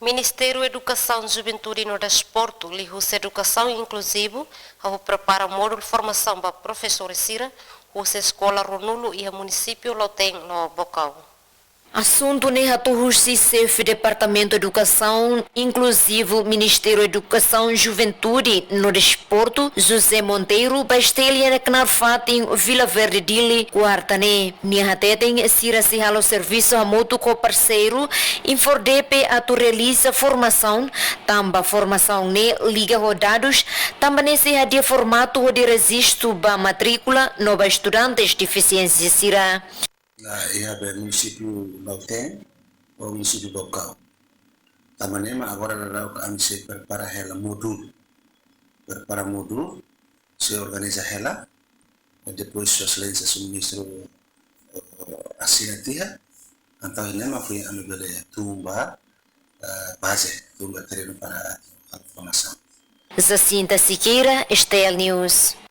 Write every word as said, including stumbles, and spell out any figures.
Ministériu Edukasaun, Juventude no Desportu, liuhusi edukasaun inkluzivu, hahú prepara módulu formasaun ba profesores sira husi eskola ruanulu iha munisípiu Lautém no Baucau. Asuntu ne'e hato'o husi Xefe Departamentu Edukasaun Inkluzivu, Ministériu Edukasaun, Juventude no Desportu, José Monteiro, ba STL iha knaar fatin Vila Verde, Dili, kuarta ne'e. Nia hateten sira sei halo servisu hamutuk ho parseiru INFORDEPE atu realiza formasaun, tanba formasaun ne'e liga ho dadus, tanba ne'e sei hadi'a formatu hodi rejistu ba matríkula no ba estudantes defisiénsia sira. La iha be munisípiu Lautém ou munisípiu Baucau. Tanba ne'e mak agora daudaun ami sei prepara hela módulu. Prepara módulu, sei organiza hela, e depois Sua Exelénsia Ministru, eh, asina tiha, entaun ne'e mak foin ami bele tun ba, eh, baze, tun ba terrenu para formasaun. Jacinta Siqueira, STL News.